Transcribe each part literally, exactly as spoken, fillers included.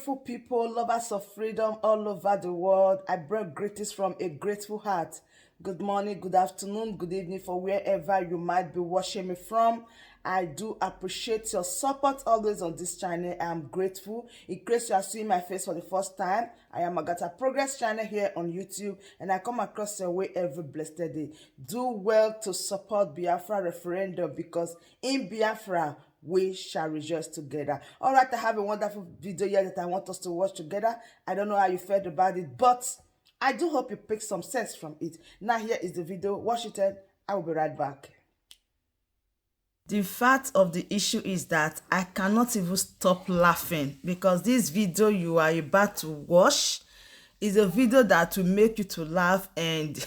Beautiful people, lovers of freedom all over the world, I bring greetings from a grateful heart. Good morning, good afternoon, good evening for wherever you might be watching me from. I do appreciate your support always on this channel. I am grateful. In case you are seeing my face for the first time, I am Agata Progress channel here on YouTube, and I come across your way every blessed day. Do well to support Biafra referendum, because in Biafra, we shall rejoice together. All right, I have a wonderful video here that I want us to watch together. I don't know how you felt about it, but I do hope you pick some sense from it. Now, here is the video. Watch it, and I will be right back. The fact of the issue is that I cannot even stop laughing, because this video you are about to watch is a video that will make you to laugh and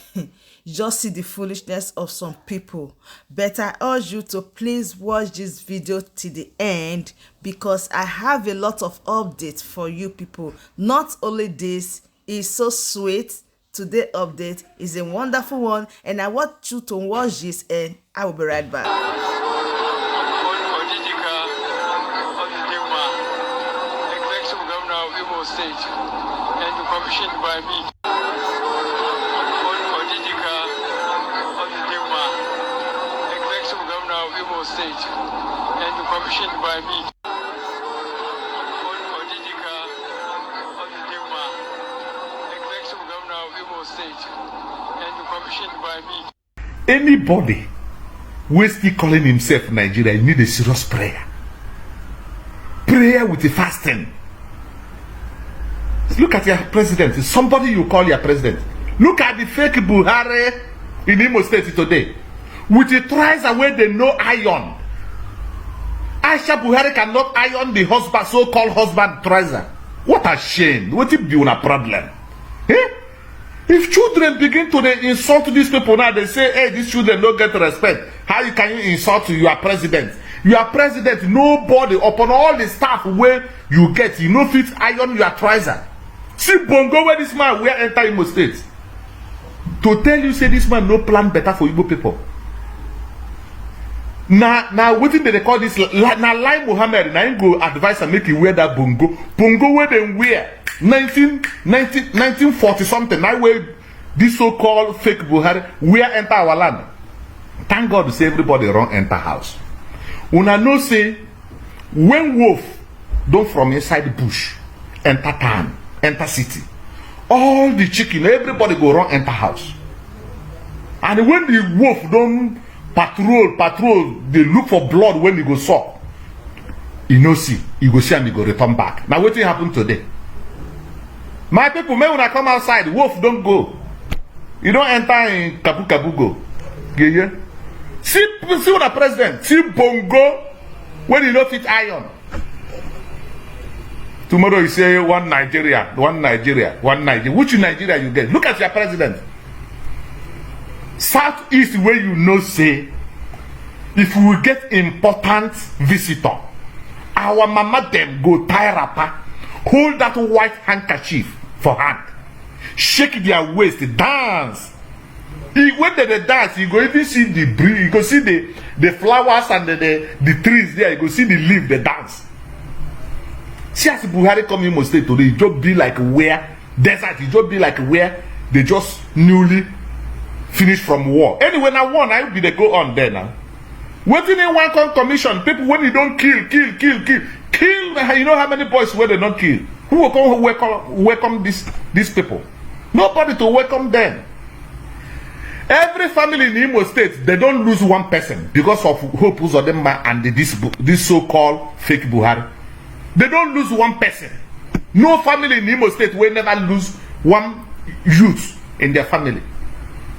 just see the foolishness of some people. But I urge you to please watch this video till the end, because I have a lot of updates for you people. Not only this, it's so sweet. Today update is a wonderful one, and I want you to watch this, and I will be right back. Odidika Odidimma, Executive Governor of Imo State, and commissioned by me. Odidika Odidimma, Executive Governor of Imo State, and commissioned by me. Odidika Odidimma, Executive Governor of Imo State, and commissioned by me. Anybody wey still calling himself Nigeria, you need a serious prayer. Prayer with a fasting. Look at your president. Somebody you call your president. Look at the fake Buhari in Imo State today. With the trouser where they no iron. Aisha Buhari cannot iron the husband, so-called husband trouser. What a shame. What if be una problem? Eh? If children begin to dey insult these people now, they say, "Hey, these children don't get respect." How you can you insult your president? You are president, nobody, upon all the staff where you get, you no fit iron your trouser. See bongo where this man wear enter Imo State. To tell you say this man no plan better for Igbo people. Na, na wetin dem dey call this, la-, na Lai Mohammed, na him go advise am make he wear that bongo. Bongo wey dem wear nineteen, nineteen, nineteen forty something, na wey this so-called fake Buhari wear enter our land. Thank God say everybody run enter house. Una know say when wolf don from inside bush enter town, enter city, all the chicken, everybody go run enter house. And when the wolf don patrol, patrol, dey look for blood when e go suck, e no see, e go see am, e go return back. Na wetin happen today. My people, make una come outside. Wolf don go. E don enter in kabu kabu go. You hear? See, see una president. See bongo when e no fit iron. Tomorrow you say one Nigeria, one Nigeria, one Nigeria. Which Nigeria you get? Look at your president. Southeast, where you know say if we get important visitor, our mama dem go tie wrapper, hold that white handkerchief for hand, shake their waist, dance. E, when they dey dance, you go even see the breeze, you go see the, the flowers and the, the, the trees there, you go see the leaf, the dance. See as Buhari come Imo State today, e just be like where desert, e just be like where they just newly finish from war. Anyway, na war na be dey go on there now. Wetin e wan come commission? People when e don kill, kill, kill, kill, kill. You know how many boys wey dem don kill? Who go come welcome, welcome this, these people? Nobody to welcome them. Every family in Imo State, they don lose one person because of Hope Uzodinma and this, this so-called fake Buhari. They don lose one person. No family in Imo State wey never lose one youth in their family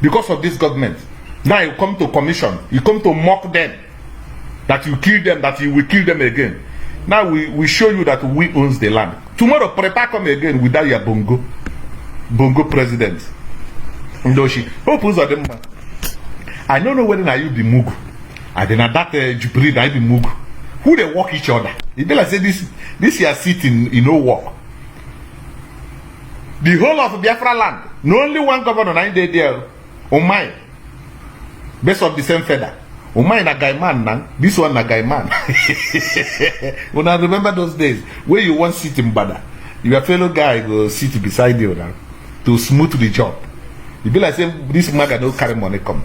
because of this government. Now you come to commission, you come to mock them that you kill them, that you will kill them again. Now we, we show you that we owns the land. Tomorrow, prepare come again with that your bongo, bongo president. Ndoshi, Hope Uzodinma. I don't know whether na you be Mugu. I dey na that, uh, Jubril, na you be Mugu. Who dey work each other? E be like say this, this your sitting, e no work. The whole of Biafra land, no only one governor na im dey there. Umai, best of the same feather. Umai na guy man na, this one na guy man. Una remember those days wey you wan sit in Bada, Your fellow guy go sit beside you now to smooth the job. E be like say this maga no carry money come.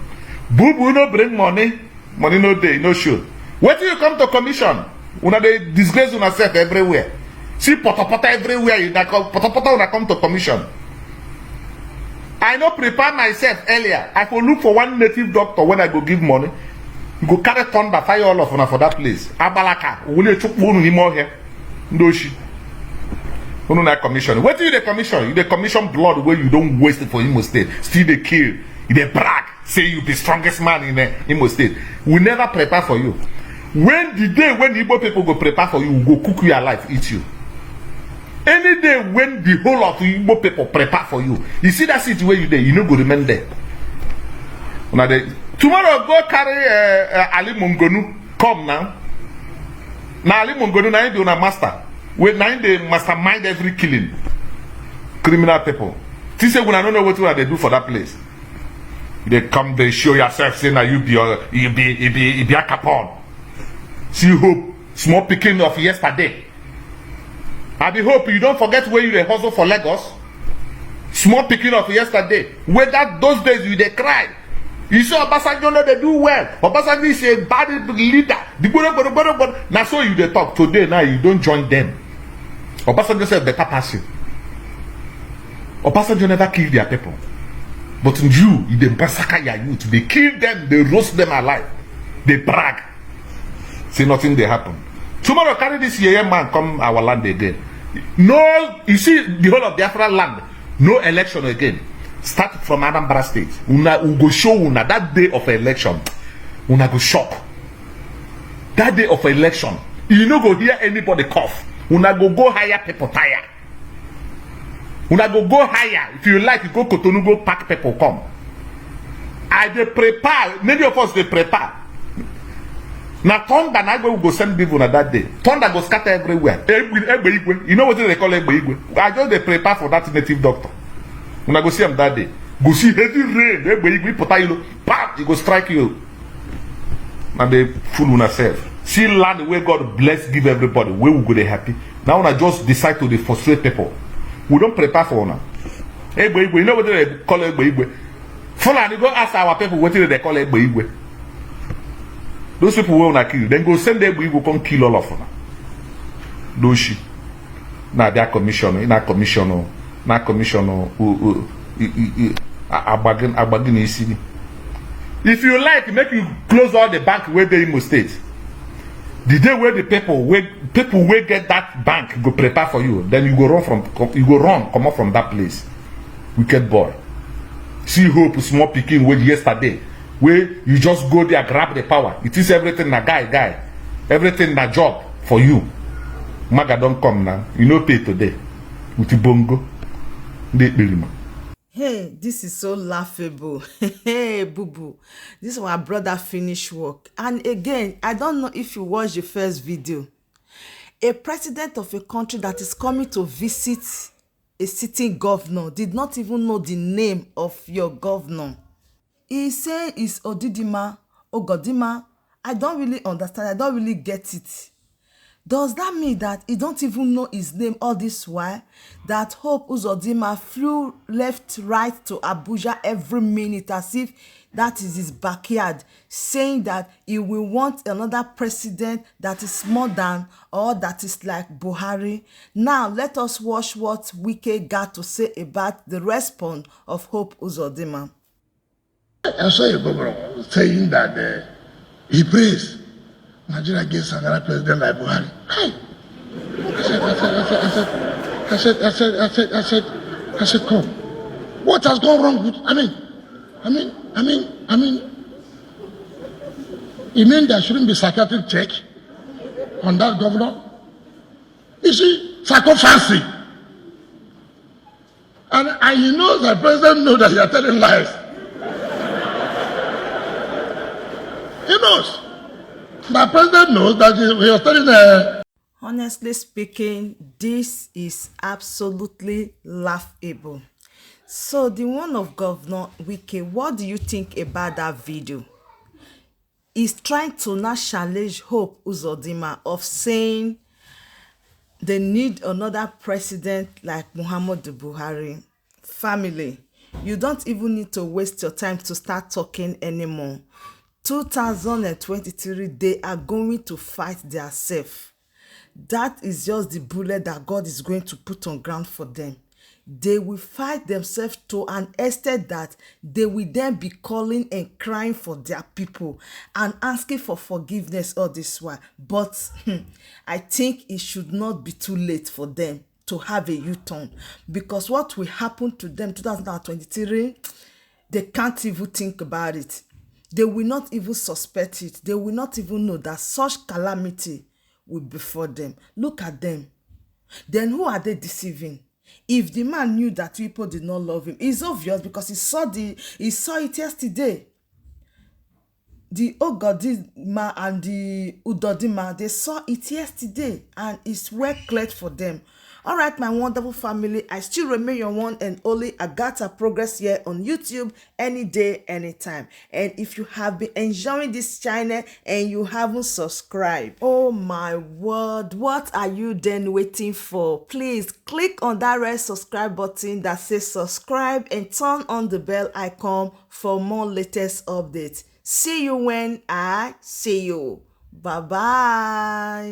Boo boo no bring money, money no dey, no show. Wetin you come to commission? Una dey disgrace una self everywhere. See potopoto everywhere. You na come potopoto una come to commission. I no prepare myself earlier. I go look for one native doctor when I go give money. You go carry thunder fire all of una for that place. Abalaka, wule chukwu unu n'ime ọhịa. Ndị oshi. Unu na commission. Wetin you dey commission? You dey commission blood wey you don waste for Imo State. Still dey kill. You dey brag. Say you be strongest man in uh, Imo State. We never prepare for you. When the day when Igbo people go prepare for you, we go cook you alive, eat you. Any day when the whole of Igbo people prepare for you, you see that city where you dey, you no go remain there. Una dey tomorrow go carry uh, uh, Ali Mongonu come now. Na Ali Mongonu na him be una master. Wait, na him dey mastermind every killing. Criminal people. Think say una no know wetin una dey do for that place. You dey come dey show yourself say na you be uh, you be you be you be Akapon. See hope, small pikin of yesterday. I be hope you don forget where you dey hustle for Lagos. Small pikin of yesterday. Wey that those days you dey cry. You say Obasanjo no dey do well. Obasanjo is a bad leader. The gboro gboro gboro gboro. Na so you dey talk today now. You don join them. Obasanjo sef better pass you. Obasanjo never kill their people. But you, you dey massacre your youth. Dey kill them. Dey roast them alive. Dey brag. Say nothing dey happen. Tomorrow carry this yeye man come our land again. No, you see the whole of Biafra land. No election again. Start from Anambra State. Una we go show una that day of election. Una go shock. That day of election, you no go hear anybody cough. Una go go hire people tire. Una go go higher. If you like, you go Cotonou, go pack people come. I dey prepare. Many of us dey prepare. Na thunder na go go send people na that day. Thunder go scatter everywhere. Egbe egbe igwe. You know wetin they call egbe igwe? I just dey prepare for that native doctor. Una go see am that day. Go see heavy rain. Egbe igwe pota you. Bam! E go strike you. Na dey fool una self. See land wey God bless give everybody wey we go dey happy. Now una just decide to dey frustrate people. We don prepare for una. Egbe igwe, you know wetin dem call egbe igwe? Fulani go ask our people wetin dem dey call egbe igwe. Those people wey una kill, dem go send egbe igwe come kill all of una. Doshi. Na their commission, na commission, na commission. Agbagin isi. If you like, make you close all the bank wey dey Imo State. The day wey the people wey people wey get that bank go prepare for you, then you go run from you go run comot from that place. Wicked boy. See hope small pikin wey yesterday wey you just go there grab the power. It is everything na guy guy. Everything na job for you. Maga don come now. You no pay today with bongo. Ndị ekperima. Hey, this is so laughable. Hey, boo boo. This is my brother finish work. And again, I don't know if you watched the first video. A president of a country that is coming to visit a sitting governor did not even know the name of your governor. He say is Odidima, Ogodima. I don't really understand. I don't really get it. Does that mean that he don't even know his name all this while? That Hope Uzodima flew left, right to Abuja every minute as if that is his backyard, saying that he will want another president that is more than or that is like Buhari. Now let us watch what Wike got to say about the response of Hope Uzodima. I saw a governor saying that uh, he prays Nigeria against another president like Buhari. Hi! I said, I said, I said, I said, I said, I said, I said, I said, I said, come. What has gone wrong with, I mean, I mean, I mean, I mean, you mean there shouldn't be psychiatric check on that governor? You see, psychophancy. And, and you know that president knows that you are telling lies. He knows. The president knows that you are telling uh, Honestly speaking, this is absolutely laughable. So the one of Governor Wike, what do you think about that video? He's trying to now challenge Hope Uzodima of saying They need another president like Muhammadu Buhari. Family, you don't even need to waste your time to start talking anymore. Two thousand and twenty-three, they are going to fight their self. That is just the bullet that God is going to put on ground for them. They will fight themselves to an extent that they will then be calling and crying for their people and asking for forgiveness all this while. But hmm, I think it should not be too late for them to have a U-turn, because what will happen to them two thousand and twenty-three, they can't even think about it. They will not even suspect it. They will not even know that such calamity will befall them. Look at them. Then who are they deceiving? If the man knew that people did not love him, it's obvious because he saw the he saw it yesterday. The Ogodima and the Udodima, they saw it yesterday and it's well cleared for them. All right, my wonderful family, I still remain your one and only Agatha Progress here on YouTube, any day, anytime. And if you have been enjoying this channel and you haven't subscribed, oh my word, what are you then waiting for? Please click on that red subscribe button that says subscribe and turn on the bell icon for more latest updates. See you when I see you. Bye bye.